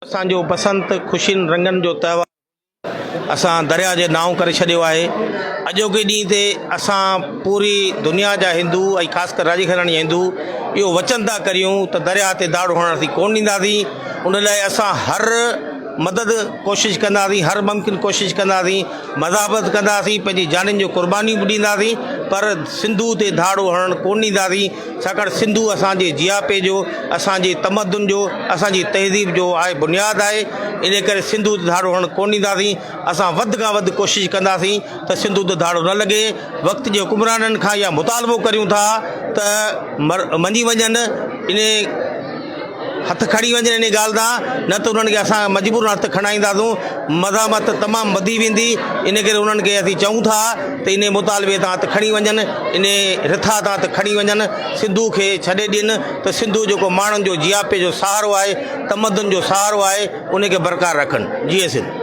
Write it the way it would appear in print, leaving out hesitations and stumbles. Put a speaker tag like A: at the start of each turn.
A: اسان جو بسنت خوشين رنگن جو تهوار اسان درياء جي نانء ڪري ڇڏيو آهي. اڄوڪي ڏينهن تي اسان پوري دنيا جا هندو ۽ خاص ڪري راڄي گهراڻي جا هندو اهو وچن ٿا ڪريون ته درياء تي ڌاڙو هڻڻ اسين ڪونه ڏينداسين. ان لاء اسان هر مدد ڪوشش ڪنداسين، هر ممڪن ڪوشش ڪنداسين، مزاحمت ڪنداسين، پنهنجي جانين جون قربانيون به ڏينداسين پر سنڌو تي ڌاڙو هڻڻ ڪونه ڏينداسين. ڇاڪاڻ سنڌو اسان جي جياپي جو، اسان جي تمدن جو، اسان جي تهذيب جو آهي بنياد آهي، انهي ڪري سنڌو تي ڌاڙو هڻڻ ڪونه ڏينداسين، اسان وڌ کان وڌ ڪوشش ڪنداسين ته سنڌو تي ڌاڙو نه لڳي، وقت جي حڪمرانن کان اها مطالبو ڪريون ٿا ته مڃي وڃن انهي هٿ کڻي وڃن انهي ڳالهه تان نه ته انهن کي اسان مجبورن هٿ کڻائينداسون، مزاحمت تمام وڌي ويندي، ان ڪري انهن کي اسين چئون ٿا ته انهي مطالبي تان هٿ کڻي وڃن، انهي رٿا تان هٿ کڻي وڃن، سنڌو کي ڇڏي ڏين ته سنڌو جيڪو ماڻهن جو جياپي جو سهارو آهي، تمدن جو سهارو آهي، انهي کي برقرار رکن. جيئي سنڌ.